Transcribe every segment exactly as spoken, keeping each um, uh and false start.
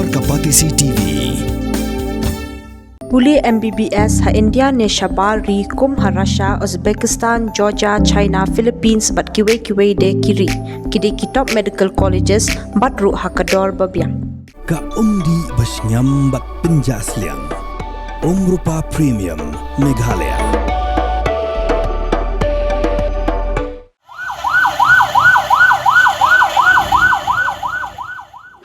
Kapatisi T V. Pule M B B S ha India ne shabar ri kum ha Russia, Uzbekistan, Georgia, China, Philippines bad kiwei kiwei de ki ri. Ki dei ki top medical colleges bad ruh ha ka dor ba biang. Ka umdih ba shngiam bad pynjah sliang. Umrupa Premium Meghalaya.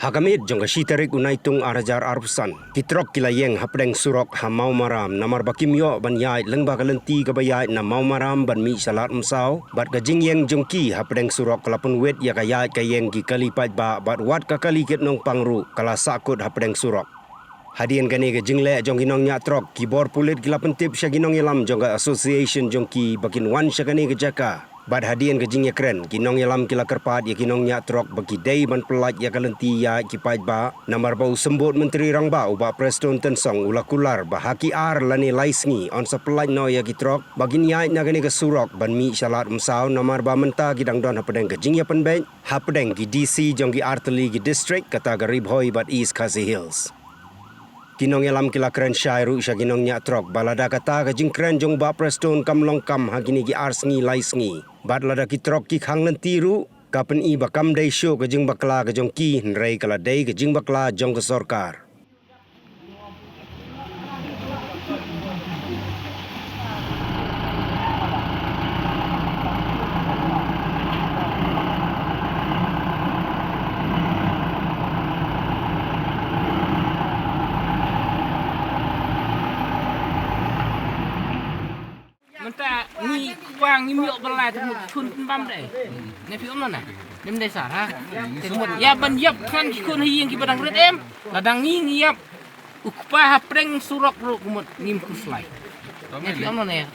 Ha ka miet jong ka shi tarik u Naitung ar hajar arphew san, ki trok ki la ïeng hapdeng surok ha Mawmaram namar ba kim ïoh ban ïaid lyngba ka lynti kaba ïaid na Mawmaram ban mih sha Lad Umsaw, bad ka jingïeng jong ki hapdeng surok ka la pynwit ïa ka ïaid ka ïeng ki kali paidbah bad wat ka kali kit nongpang ruh ka la sahkut hapdeng surok. Hadien kane ka jingleh jong ki nongñiah trok, ki bor pulit ki la pyntip sha ki nongïalam jong ka association jong ki ba kin wan sha kane ka jaka. Bad hadien ka jingïakren, ki nongïalam ki la kyrpad ïa ki nongñiah trok ba ki dei ban pyllait ïa ka lynti ïaid ki paidbah, namar ba u Symbud Myntri Rangbah u Bah Prestone Tynsong u la kular ba ha ki ar lane lai sngi yn sa pyllait noh ïa ki trok ba kin ïaid na kane ka surok ban mih sha Lad Umsaw, namar ba mynta ki dang don hapdeng ka jingïapynbeit hapdeng ki D C jong ki artylli ki district, kata ka Ri Bhoi bad East Khasi Hills. Ki nongïalam ki la kren shai ruh sha ki nongñiah trok ba lada kata ka jingkren jong Bah Prestone kam long kam ha kine ki ar sngi lai sngi, bad lada ki trok ki khang lynti ruh, ka pyni ba kam dei shuh ka jingbakla ka jong ki, hynrei ka la dei ka jingbakla jong ka sorkar. Mynta ngi kpa ngim ïoh ban lai te mut khun pynbam dei. Ne phi ong na. Nym dei sar ha. Te mut ïa ban ïap khan ki khun ha ïing kiba dang rit em. Lada ngi ngi ïap. U kpa ha pdeng surok ruh kumut ngim khuslai. Ne phi ong na.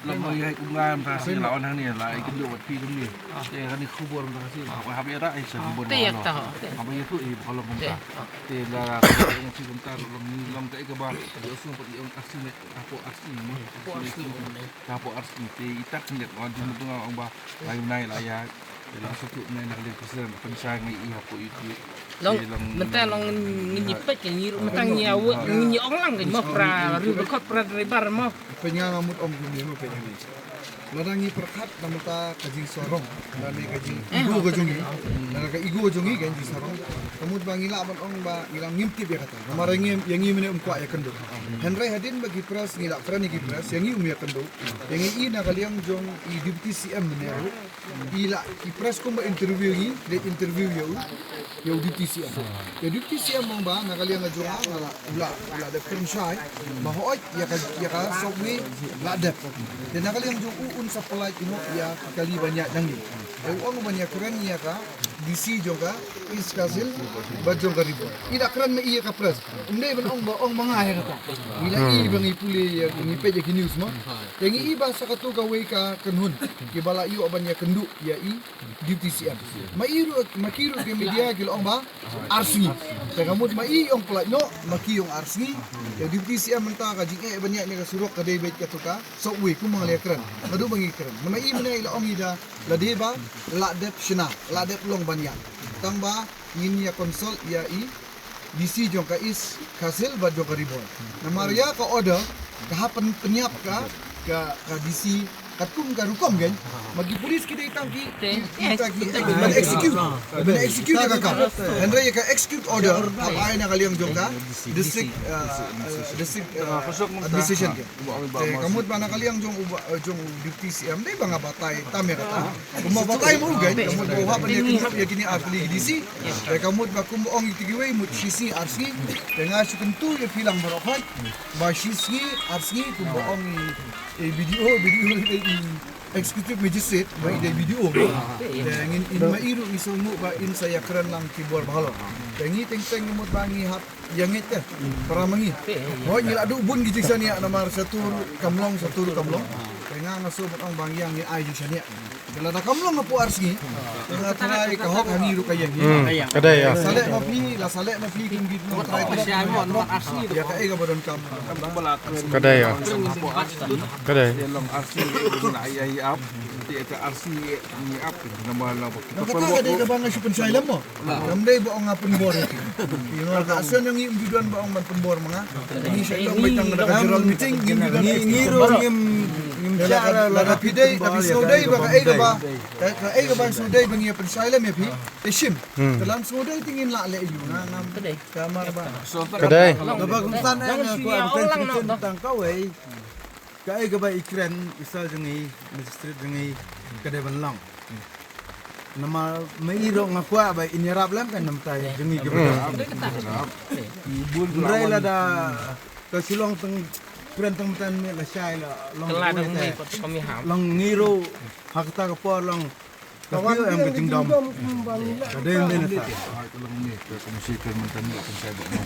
Long ba ïa kumba mynta sien la wan hangne la ai kynduh wat phi kumne. Te kane khubor mynta sien. Haba hap ïa ra ai sa khubor. Te ïa ta. Haba ïa tu i ba long mynta. Te la ka ïa ngi kumta ruh long ngi long kaei kaba ïa sum pat ïa ong arsine. Hapoh arsine mo. Hapoh arsine. Hapoh arsine te i tak khyndiat wan jingmut nga ong ba lai bnai la ïa. Te la satu bnai na ka liang president pynshai ngi i hapoh YouTube. Long mynta long ngi ngi peit ka ngi ruh mynta ngi ïa wei ngi ngi ong lang ka mo pra riew dkhot pra driver mo. Peit nga nga mut ong kumne mo peit nga. Lada ngi pyrkhat na mynta ka jingsarong lane ka jing ego ka jong ngi. Lada ka ego jong ngi ka jingsarong. Ka mut ba ngi lah ban ong ba ngi lah ngim tip ïa kata. Namar ïa ngi ïa ngi mynne um kwah ïa kynduh. Hynrei hadien ba ki press ngi lah kren ïa ki press ïa ngi um ïa kynduh. Ïa ngi i na ka liang jong i deputy C M mynne ruh. I la i press kumba interview ngi, le interview ïa u, ïa u deputy C M. Ïa u deputy C M ong ba na ka liang ka jong nga la u la u la dep kren shai. Ba hooid ïa ka ïa ka subway la dep. Te na ka liang jong u un sa pyllait ïa ki kali ban ïaid nangne. Te u ong ban ïa kren ïa ka D C jong ka East Khasi Hills bad jong ka Ri Bhoi. I la kren ma i ïa ka press. Um dei ban ong ba ong ma nga ïa kata. I la i ba ngi pule ïa ngi peit ïa ki news mo. Te ngi i ba sa katu kawei ka kynhun kiba la ïoh ban ïa kynduh ïa i deputy C M. Ma i ruh ma ki ruh ki media ki la ong ba ar sngi. Te ka mut ma i ong pyllait noh ma ki ong ar sngi. Te deputy C M mynta ka jingeh ban ïaid na ka surok ka dei beit katu ka subway kum ma nga la kren. Naduh ba ngi kren. Ma i mynne i la ong i da lade ba la dep shna la dep long ban ïaid. Tang ba ngin ïa consult ïa i D C jong ka East Khasi Hills bad jong ka Ri Bhoi. Namar ïa ka order ka hap pyn pynïap ka ka ka D C katkum ka rukom kan. Ma ki police ki dei tang ki ki ki ta ki ban execute ban execute ka ka. Hynrei ïa ka execute order hap ai na ka liang jong ka district uh, uh, district uh, administration kan. Te ka mut ba na ka liang jong u ba- jong u deputy C M dei ba nga batai tam ïa kata. Kumba batai mo kan ka mut ba u hap ban ïa kini ïa kini ar tylli ki D C. Te ka mut ba kumba ong ïa kiwei mut shi sngi ar sngi. Te nga shu kyntu ïa phi lang baroh khoit ba shi sngi ar sngi kumba ong i i B D O B D O i executive magistrate ba i dei B D O. Te ngin in ma i ruh ngi sngewthuh ba in sa ïa kren lang ki bor ba halor. Te ngi teng teng ka mut ba ngi hap ïa ngeit te para ma ngi. Hooid ngi la duh bun ki jingshaniah namar shatu ruh kam long shatu ruh kam long. Te nga nga shu ban ong ba ngi ïa ngi ai jingshaniah. Te lada kam long hapoh ar sngi te nga tharai ka hok ha ngi ruh ka ïeng. Hmm, ka dei ïa. Sa leh ma phi la sa leh ma phi kum ki nongtrai te ïa kaei kaba donkam. Ka dei ïa. Ka dei. Te long ar sngi la ai ai ap. Ïa ka R C ngi ap, namar la ba kita. Nang kata ka dei kaba nga shu pynshai lem mo. Ngam dei ba ong nga pynbor ïa ki. Ïa nga ka sien ngi ym ju don ba ong ban pynbor ma nga. Ngi shait long beit tang da ka general meeting, ngi ym ju don. Ngi, ngi ruh ngim, ngim shah la, la phi dei, la phi sngewdei ba kaei kaba, kaei kaba sngewdei ba ngi ïa pynshai lem ïa phi. Te shim. Te lada sngewdei te ngin lah leh ïa u. Nga ngam. Ka dei. Ka mar ba. Ka dei. Kaba kumsan eh nga kwah ban kren tang kawei. Kaei kaba i kren, i sir jong ngi, magistrate jong ngi, ka dei ban long. Namar ma i ruh nga kwah ba in ïarap lem kan namar jong ngi kiba don. Hynrei lada ka shu long tang kren tang mynta mynmiet lashai la long. Long ngi ruh ha kata ka por long. Ka phi em ka jingdom. Ka dei ym dei na sa. Ai ka long ni ka kong si ka mynta ni kong sai ba ni.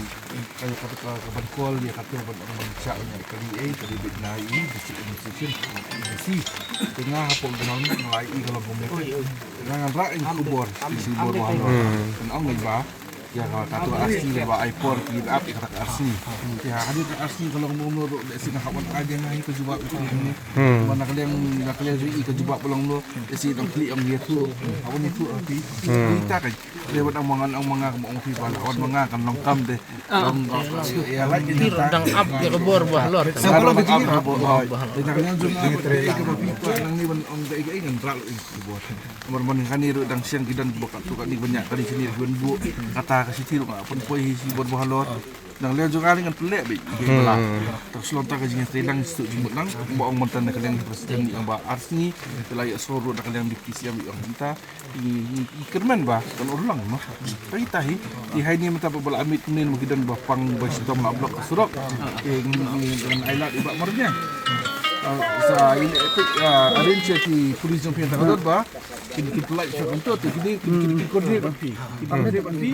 Ka ka ka ban call ïa ka tu ban ban cha ni ka li ei ka li bit na i district administration. Di si. Te nga hapoh ka nong ngai i ka long kong ni. Nga ngan rak i khubor. Di si bor ba. Kan ong ni ba. Ïa ka, katu ka R C ba ai por ki ap ïa kata ka R C. Ïa hadien ka R C ka long mo mo ruh lehse na ka wan ai ïa nga hi ka jubab ïa ka ni. Ba na ka liang na ka liang ri ka jubab ba long mo lehse dang kli ong ïa tu. Ka wan ïa tu ong pi. Ita ka. Leh wat ong mangan ong manga ka ong pi ba la wan manga kan long kam de. Long ïa lai ki dang ap ïa ka bor ba halor. Sa ka long ka jingïa. Ita ka liang jong ka ba pi ka nang ni ban ong ka ïa ka ïa ngan rak ïa ka bor. Namar man kane ruh dang seng ki don ba katto katne ban ïa kane sini ruh ban buh kata ka siti ruh nga pynpoi hi shi bor ba halor. Dang leh jong nga ngan pynleh beit. Bala tak shlong ta ka jingïatreilang stu jingmut lang ba ong mynta na ka liang president ni ong ba ar sngi. Bala ïa sor ruh na ka liang deputy C M ong mynta. I kyrmen ba kan urlong noh. Pai ta hi i hai ni mynta ba bala amit nin ma ki don ba pang ba shitom la block ka surok. Ngan ai lad i ba mar nia. Sa i leh arrange ki police jong phi ta ka dot ba. Kin, kin pynlait sha kynto te kine kin, kin, kin coordinate bad phi. Kin coordinate bad phi.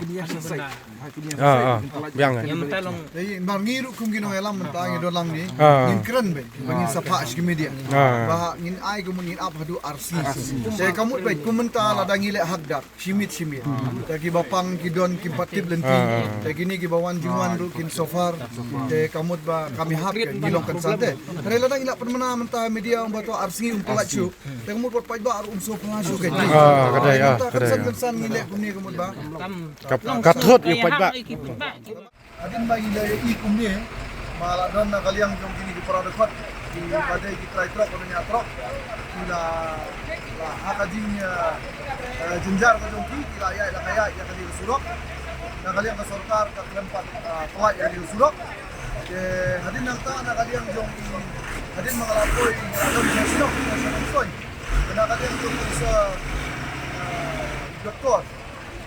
Kin ïa sa sai. Ha, kin ïa sa sai. Kin pynlait. Biang, eh. Ïa mynta long. Dei mar ngi ruh kum ki nongïalam mynta ngi don lang ni. Ngin kren beit ba ngin sa phah sha ki media. Ba ngin ai kum ngin ap haduh ar sngi. Te ka mut beit kum mynta lada ngi leh hakdar shimiet shimiet. Te kiba pang ki don kim pat tip lynti. Te kine kiba wan jingwan ruh kin suffer. Te ka mut ba kam ïahap ngi long kan sa te. Hynrei lada ngi la pynmynna mynta media ym ba to ar sngi ym pynlait shuh. Te ka mut wat paidbah ruh um sngewphylla shuh kein. Ah, ka dei, ah, ka dei. Kynsan kynsan ngi leh kumne ka mut ba. Ka, ka thut ïa paidbah. Hadien ba ngi leh ïa i kumne ba la don na ka liang jong kine ki para dkhot kiba dei ki trai trok bad ki nongñiah trok. Ki la, la ha ka jing, eh, eh, jynjar ka jong ki, ki la ïaid la ka ïaid ïa kane ka surok. Na ka liang ka sorkar ka khlem pat, eh, pynlait ïa kane ka surok. Te hadien nangta na ka liang jong i, hadien ba nga la poi, nga la don sha shnong, sha Nongstoiñ. Te na ka liang jong i sa, ah, doktor,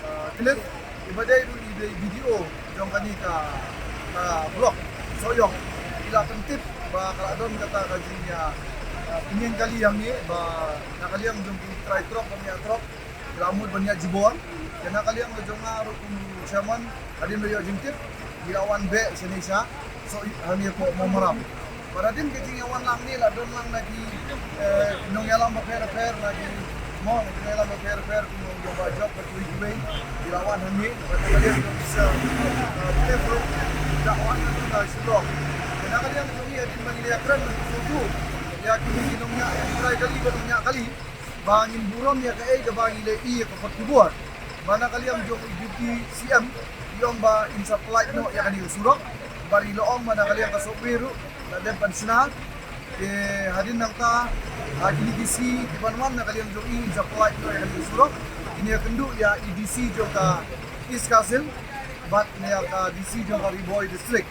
ah, Cliff, iba dei ruh i dei B D O jong kane ka, ka block Sohiong. I la pyntip ba ka la don kata ka jingïa, ah, pynïeng kali hangne ba na ka liang jong ki trai trok, ki nongñiah trok. Ki la mut ban ïaid jubor. Te na ka liang ka jong nga ruh kum u chairman, hadien ba ïoh jingtip, ngi la wan beh shane sha Sohiong hangne hapoh Mawmaram. Bad hadien ka jingïawan lang ne la don lang na ki, eh, nongïalam bapher bapher, na ki, mo, na ki nongïalam bapher bapher kum u jong Bah Job bad kiwei kiwei. Ngi la wan hangne bad na ka liang jong ki sir, eh, Cliff ruh da wan na ka Shillong. Te na ka liang jong ngi hadien ba ngi la ïakren na ki photo ïa ki nongñiah, ïa ki trai kali bad nongñiah kali. Ba ngin burom ïa kaei kaba ngi leh ïa ka kot khubor. Ba na ka liang jong i Deputy C M i ong ba in sa pynlait noh ïa kane ka surok. Bad i la ong ba na ka liang ka Sohiong ruh la dep ban shna. Te hadien nangta ha kine ki sngi kiban wan na ka liang jong i in sa pynlait noh ïa kane ka surok. Kin ïakynduh ïa i D C jong ka East Khasi Hills bad ïa ka D C jong ka Ri Bhoi District.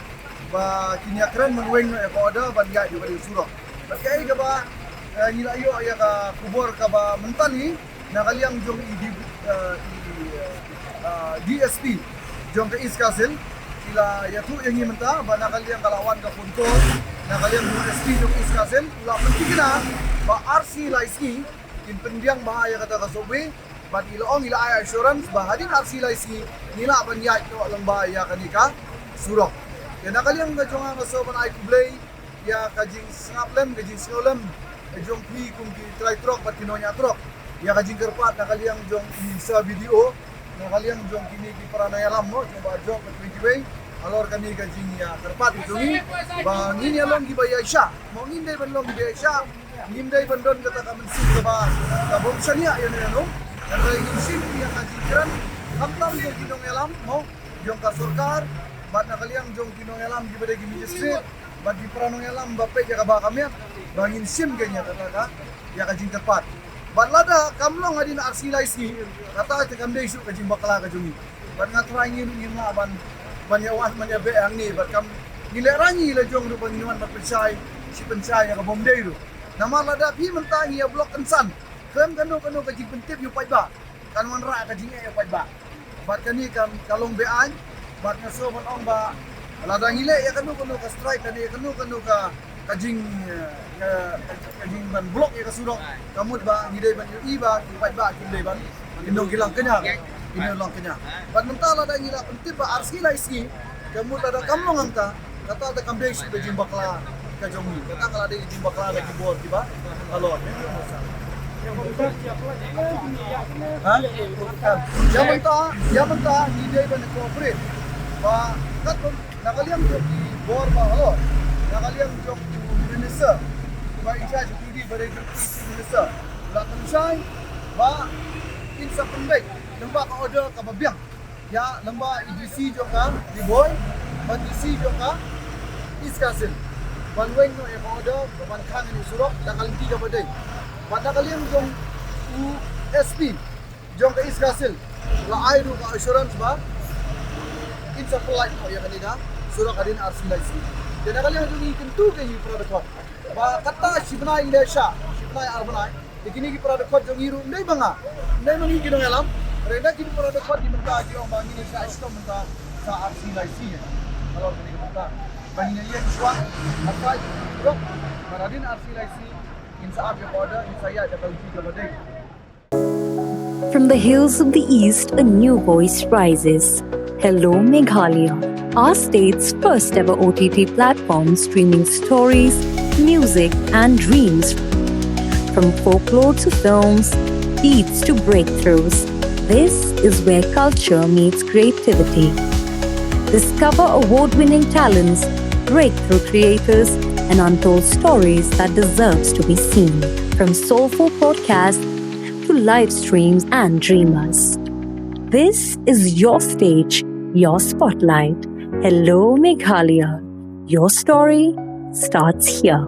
Ba kin ïakren ban weng noh ïa ka order ban ïaid ïa kane ka surok. Bad kaei kaba, eh, ngi la ïoh ïa ka khubor kaba mynta ni na ka liang jong i D, eh, i, eh, D S P jong ka East Khasi Hills. I la ïathuh ïa ngi mynta ba na ka liang ka la wan ka phone call na ka liang jong S P jong East Khasi Hills. U la pynthikna ba ar sngi lai sngi kin pynbiang bha ïa kata ka Sohiong. Bad i la ong, i la ai assurance ba hadien ar sngi lai sngi ngi lah ban ïaid noh lyngba ïa kane ka surok. Te na ka liang ka jong nga nga sngewbha ban ai khublei ïa ka jingsngap lem, ka jingsngew lem jong phi kum ki trai trok bad ki nongñiah trok. Ïa ka jingkyrpad na ka liang jong i Sir B D O, na ka liang jong kine ki para nongïalam mo, jong Bah Job bad kiwei kiwei. Halor kane ka jingïakyrpad jong ngi ba ngin ïa long kiba ïaishah. Mo ngin dei ban long kiba ïaishah. Ngim dei ban don kata ka mynsiem kaba ka bym shaniah ïano ïano. Hynrei ngin shim ïa ka jingkren khamtam jong ki nongïalam mo, jong ka sorkar, bad na ka liang jong ki nongïalam kiba dei ki magistrate bad ki para nongïalam ba peit ïa kaba kham miat, ba ngin shim kein ïa kata ka, ïa ka jingkyrpad. Bad lada kam long hadien ar sngi lai sngi, kata te kam dei shuh ka jingbakla ka jong ngi. Bad nga trai ngi ruh ngim lah ban, ban ïa wan ban ïa beh hangne bad kam, ngi lehraiñ ngi la jong ruh ban ngin wan ban pynshai shi pynshai ïa ka bym dei ruh. Namar lada phi mynta ngi ïa block kynsan, khlem kano kano ka jingpyntip ïa u paidbah, kan wanrah ka jingeh ïa u paidbah. Bad kane kan ka long be-aiñ. Bad nga sngew ban ong ba lada ngi leh ïa kano kano ka strike, kane ïa kano kano ka, ka jing, eh, ka, ka jing ban block ïa ka surok, ka mut ba ngi dei ban ïohi ba ki paidbah kim dei ban, ki nongkilang kñia, ki nongkilang kñia. Bad mynta lada ngi la pyntip ba ar sngi lai sngi, ka mut lada kam long hangta, kata te kam dei shuh ka jingbakla ka jong ngi. Kata ka la dei ka jingbakla ka jong ki bor kiba halor. Ha? Ïa mynta, ïa mynta ngi dei ban cooperate ba katba na ka liang jong ki bor ba halor, na ka liang jong u minister ba in charge, u D C ba dei u chief minister, la pynshai ba in sa pynbeit lyngba ka order kaba biang ïa lyngba i D C jong ka Ri Bhoi bad D C jong ka East Khasi Hills, ban weng noh ïa ka order ban khang ïa u surok da ka lynti kaba dei. Bad na ka liang jong u S P jong ka East Khasi Hills la ai ruh ka assurance ba in sa pynlait noh ïa kane ka surok hadien ar sngi lai sngi. Te na ka liang jong ngi kyntu ïa ki para dkhot ba kata shi bnai ngi leh shah, shi bnai ar bnai. Te kine ki para dkhot jong ngi ruh ym dei ba nga, ym dei ba ngi ki nongïalam, hynrei da ki para dkhot ki mynta ki ong ba ngin ïa shah shitom mynta sa ar sngi lai sngi. Halor kane ka bynta ba ngin ïa ïeng shuwa, markai surok, bad hadien ar sngi lai sngi ngin sa ap ïa ka order, ngin sa ïaid da ka lynti kaba dei. From the hills of the East, a new voice rises. Hello, Meghalaya, our state's first ever O T T platform streaming stories, music, and dreams. From folklore to films, beats to breakthroughs, this is where culture meets creativity. Discover award winning talents, breakthrough creators, and untold stories that deserves to be seen. From soulful podcasts to live streams and dreamers. This is your stage, your spotlight. Hello, Meghalaya. Your story starts here.